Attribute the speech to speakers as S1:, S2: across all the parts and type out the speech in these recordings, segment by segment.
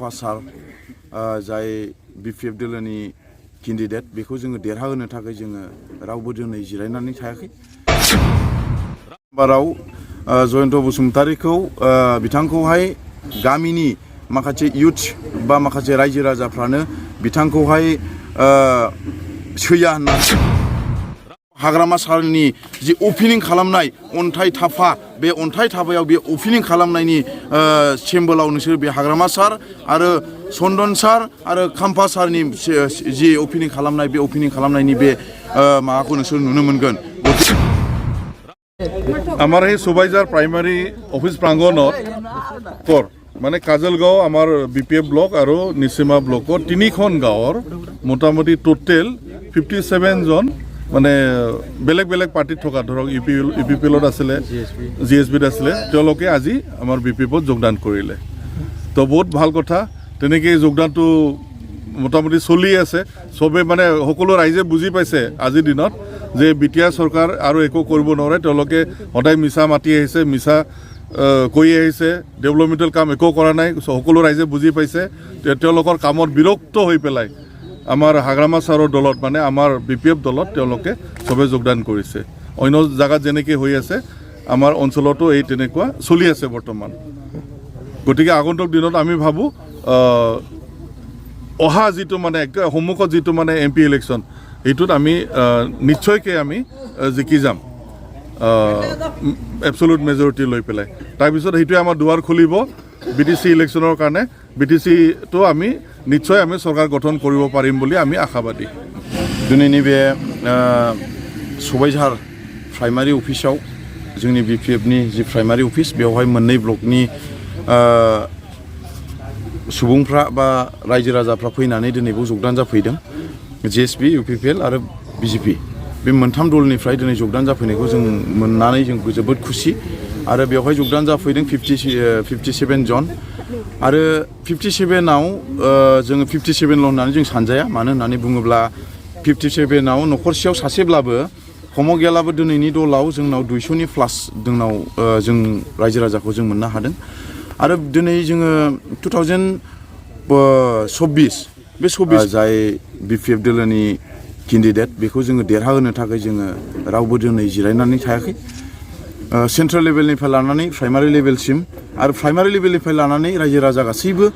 S1: खाम्फा सार जाय BPF दोलोनि केन्डिडेट बेखौ जोङो देरहाहोनो थाखाय जोङो रावबो दिनै जिरायनानै थायाखै। बाराव जयन्त बसुमतारीखौ बिथांखौहाय गामिनि माखासे इयुथ बा माखासे रायजो राजाफ्रानो बिथांखौहाय सैया होनना हाग्रामा सारनि जि अपेनिं खालामनाय अन्थाइ थाफा बे अन्थाइ थाफायाव बे अपेनिं खालामनायनि सिम्बलाव नोंसोर बे हाग्रामा सार आरो चन्दन सार आरो खाम्फा सारनि जि अपेनिं खालामनाय बे अपेनिं खालामनायनि बे माबाखौ नोंसोर नुनो मोनगोन।
S2: আমার এই সুবাইজাৰ প্ৰাইমাৰী অফিচ প্ৰাংগণত মানে কাজলগাঁও আমাৰ BPF ব্লক আৰু নিচিমা ব্লকৰ 3খন গাঁৱৰ মোটামুটি টোটেল 57 জন মানে বেলেগ বেলেগ পাৰ্টিত থকা ধৰক UPPLত আছিলে GSBত আছিলে তেওঁলোকে আজি আমাৰ BPFত যোগদান কৰিলে। তো বহুত ভাল কথা, তেনেকৈ যোগদানটো মোটামুটি চলি আছে। চবে মানে সকলো ৰাইজে বুজি পাইছে আজিৰ দিনত যে বিটিআৰ চৰকাৰ আৰু একো কৰিব নোৱাৰে, তেওঁলোকে সদায় মিছা মাতি আহিছে, মিছা কৈ আহিছে, ডেভেলপমেণ্টেল কাম একো কৰা নাই। সকলো ৰাইজে বুজি পাইছে, তেওঁলোকৰ কামত বিৰক্ত হৈ পেলাই আমাৰ হাগ্ৰামা ছাৰৰ দলত মানে আমাৰ BPF দলত তেওঁলোকে চবে যোগদান কৰিছে। অন্য জাগাত যেনেকৈ হৈ আছে আমাৰ অঞ্চলতো এই তেনেকুৱা চলি আছে বৰ্তমান। গতিকে আগন্তুক দিনত আমি ভাবোঁ অহা যিটো মানে সন্মুখত যিটো মানে MP ইলেকশ্যন এইটোত আমি নিশ্চয়কৈ আমি জিকি যাম এবছলুট মেজৰিটি লৈ পেলাই। তাৰপিছত সেইটোৱে আমাৰ দুৱাৰ খুলিব BTC ইলেকশ্যনৰ কাৰণে। BTCটো আমি নিশ্চয় আমি চৰকাৰ গঠন কৰিব পাৰিম বুলি আমি আশাবাদী।
S1: दिनैनि बे सुबाइझार प्राइमारि अफिसाव जोंनि BPFनि जि प्राइमारि अफिस बेवहाय मोननै ब्लकनि सुबुंफ्रा बा रायजो राजाफ्रा फैनानै दिनैबो जगदान जाफैदों। GSB, UPPL आरो BJP बे मोनथाम दलनिफ्राय दिनै जगदान जाफैनायखौ जों मोननानै जों जोबोद खुसि। आरो बेवहाय जगदान जाफैदों 57 जन आरो 57आव जोङो 57ल' होननानै जों सानजाया। मानो होननानै बुङोब्ला 57आव न'खरसेयाव सासेब्लाबो हमगेलाबो दिनैनि दलाव जोंनाव 200नि प्लास जोंनाव जों रायजो राजाखौ जों मोननो हादों। आरो दिनै जोङो 2024 बे 24 जाय BPF दोलोनि केन्डिडेट बेखौ जोङो देरहाहोनो थाखाय जोङो रावबो दिनै जिरायनानै थायाखै। सेन्ट्रेल लेभेलनिफ्राय लानानै प्राइमारि लेभेलसिम आरो प्राइमारि लेभेलनिफ्राय लानानै रायजो राजा गासैबो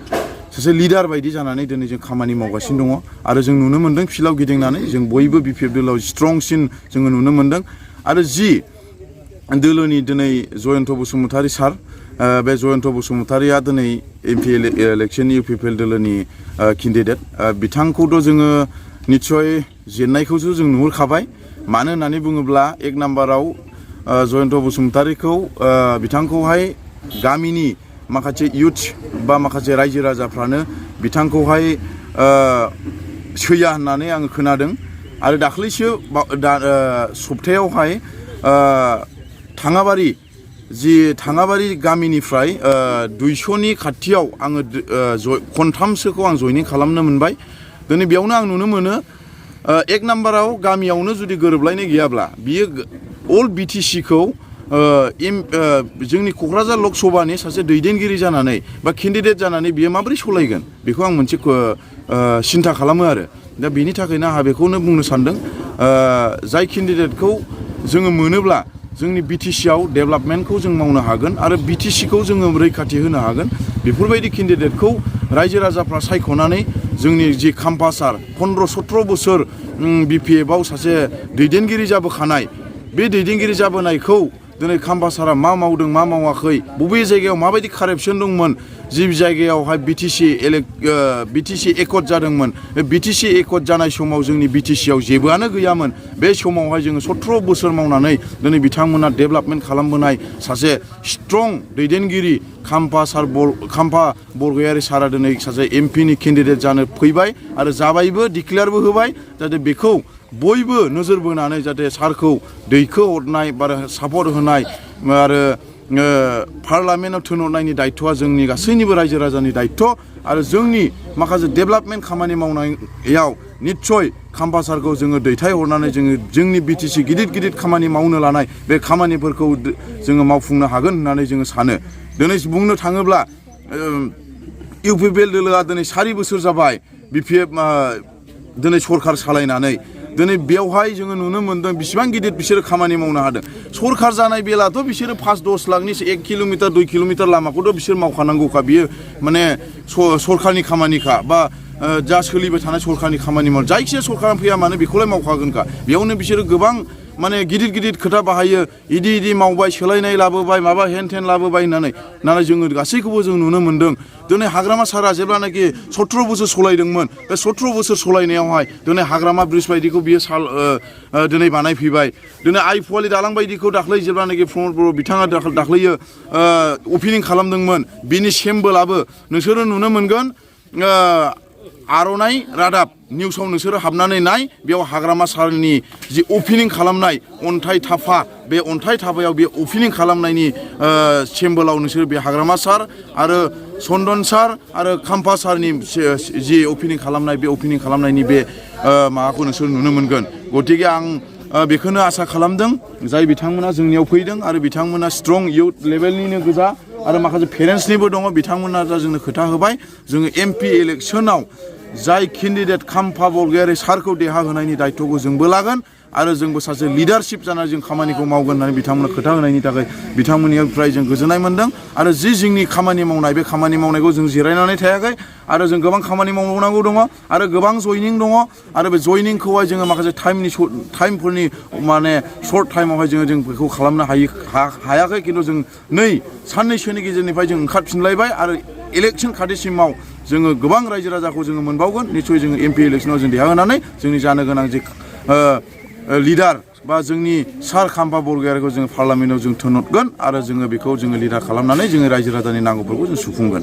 S1: सासे लिडार बायदि जानानै दिनै जों खामानि मावगासिनो दङ। आरो जों नुनो मोन्दों फिल्डआव गिदिंनानै जों बयबो BPF दोलोआव स्ट्रंसिन जोङो नुनो मोन्दों। आरो जि दोलोनि दिनै जयन्त बसुमतारी सार बे जयन्त बसुमतारीया दिनै MP इलेक्शननि UPPL दोलोनि केन्डिडेट बिथांखौथ' जोङो निस्सय जेननायखौसो जों नुहुरखाबाय। मानो होननानै बुङोब्ला एक नाम्बाराव जयन्त बसुमतारीखौ बिथांखौहाय गामिनि माखासे इयुथ बा माखासे रायजो राजाफ्रानो बिथांखौहाय सैया होननानै आङो खोनादों। आरो दाख्लैसो सप्तायावहाय थाङाबारि गामिनिफ्राय 200नि खाथियाव आङो खनथामसोखौ आं जयनिं खालामनो मोनबाय। दिनै बेयावनो आं नुनो मोनो एक नाम्बाराव गामियावनो जुदि गोरोबलायनाय गैयाब्ला बियो अल BTCखौ जोंनि क'क्राझार लकसभानि सासे दैदेनगिरि जानानै बा केन्डिडेट जानानै बियो माबोरै सलायगोन बेखौ आं मोनसे सिन्था खालामो। आरो दा बेनि थाखायनो आंहा बेखौनो बुंनो सानदों जाय केन्डिडेटखौ जोङो मोनोब्ला जोंनि BTCआव डेभेलपमेन्टखौ जों मावनो हागोन आरो BTCखौ जोङो रैखाथि होनो हागोन। बेफोरबायदि केन्डिडेटखौ रायजो राजाफ्रा सायख'नानै जोंनि जि खाम्फा सार 15-17 बोसोर BPFआव सासे दैदेनगिरि जाबोखानाय बे दैदेनगिरि जाबोनायखौ दिनै खाम्फा सारा मा मावदों मा मावाखै बबे जायगायाव माबायदि कारापसन दंमोन जि जायगायावहाय BTC एकर्ड जादोंमोन बे BTC एकर्ड जानाय समाव जोंनि BTCआव जेबोआनो गैयामोन। बे समावहाय जोङो 17 बोसोर मावनानै दिनै बिथांमोना डेभेलपमेन्ट खालामबोनाय सासे स्ट्रं दैदेनगिरि खाम्फा बरगयारी सारा दिनै सासे MPनि केन्डिडेट जानो फैबाय आरो जाबायबो डिक्लेयारबो होबाय। जाहाथे बेखौ बयबो नोजोर बोनानै जाहाथे सारखौ दैखो हरनाय बा सापर्ट होनाय आरो पार्लामेन्टआव थिनहरनायनि दायित्वआ जोंनि गासैनिबो रायजो राजानि दायित्व। आरो जोंनि माखासे डेभेलपमेन्ट खामानि मावनायाव निस्सय खाम्फा सारखौ जोङो दैथायहरनानै जोंनि BTC गिदिर खामानि मावनो लानाय बे खामानिफोरखौ जोङो मावफुंनो हागोन होननानै जोङो सानो। दिनै बुंनो थाङोब्ला UPPL दोलोआ दिनै 4 बोसोर जाबाय BPF दिनै सरखार सालायनानै दिनै बेवहाय जोङो नुनो मोन्दों बिसिबां गिदिर बिसोरो खामानि मावनो हादों सरखार जानाय बेलाथ' बिसोरो 5-10 लाखनि 1 किल'मिटार 2 किल'मिटार लामाखौथ' बिसोर मावखानांगौखा बियो माने सरखारनि खामानिखा बा जा सोलिबाय थानाय सरखारनि खामानि माव जायखिया सरखारा फैया मानो बेखौलाय मावखागोनखा बेयावनो बिसोरो गोबां माने गिदिर खोथा बाहायो इदि मावबाय सोलायनाय लाबोबाय माबा हेन टेन लाबोबाय होननानै नाथाय जोङो गासैखौबो जों नुनो मोन्दों दिनै हाग्रामा सारा जेब्लानाखि 17 बोसोर सलायदोंमोन बे 17 बोसोर सलायनायावहाय दिनै हाग्रामा ब्रिज बायदिखौ बियो दिनै बानायफैबाय दिनै आइ फुवालि दालां बायदिखौ दाख्लै जेब्लानाखि प्रमद बर' बिथाङा दाख्लैयो अपेनिं खालामदोंमोन बिनि सेम्बोलाबो नोंसोरो नुनो मोनगोन आर'नाइ रादाब निउसाव नोंसोरो हाबनानै नाय बेयाव हाग्रामा सारनि जि अपेनिं खालामनाय अन्थाइ थाफा बे अन्थाइ थाफायाव बे अपेनिं खालामनायनि सेम्बोलाव नोंसोर बे हाग्रामा सार आरो चन्दन सार आरो खाम्फा सारनि जि अपेनिं खालामनाय बे अपेनिं खालामनायनि बे माबाखौ नोंसोर नुनो मोनगोन गतिके आं बेखौनो आसा खालामदों जाय बिथांमोना जोंनियाव फैदों आरो बिथांमोना स्ट्रं इयुथ लेभेलनिनो गोजा आरो माखासे पेरेन्टसनिबो दङ बिथांमोना दा जोंनो खोथा होबाय जोङो MP इलेक्सनाव जाय केन्डिडेट खाम्फा बरगयारि सारखौ देरहाहोनायनि दायित्वखौ जोंबो लागोन आरो जोंबो सासे लिडारशिप जानानै जों खामानिखौ मावगोन होननानै बिथांमोननो खोथा होनायनि थाखाय बिथांमोननिफ्राय जों गोजोननाय मोन्दों आरो जि जोंनि खामानि मावनाय बे खामानि मावनायखौ जों जिरायनानै थायाखै आरो जों गोबां खामानि मावनांगौ दङ आरो गोबां जयनिं दङ आरो बे जयनिंखौहाय जोङो माखासे टाइमफोरनि माने सर्ट टाइमावहाय जों बेखौ खालामनो हायाखै खिन्थु जों साननैसोनि गेजेरनिफ्राय जों ओंखारफिनलायबाय आरो इलेक्सन खाथिसिमाव जोङो गोबां रायजो राजाखौ जोङो मोनबावगोन निस्सय जोङो MP इलेक्सनाव जों देरहाहोनानै जोंनि जानो गोनां जे लिडार बा जोंनि सार खाम्फा बरगयारिखौ जोङो पार्लामेन्टआव जों थिनहरगोन आरो जोङो बेखौ जोङो लिडार खालामनानै जोङो रायजो राजानि नांगौफोरखौ जों सुफुंगोन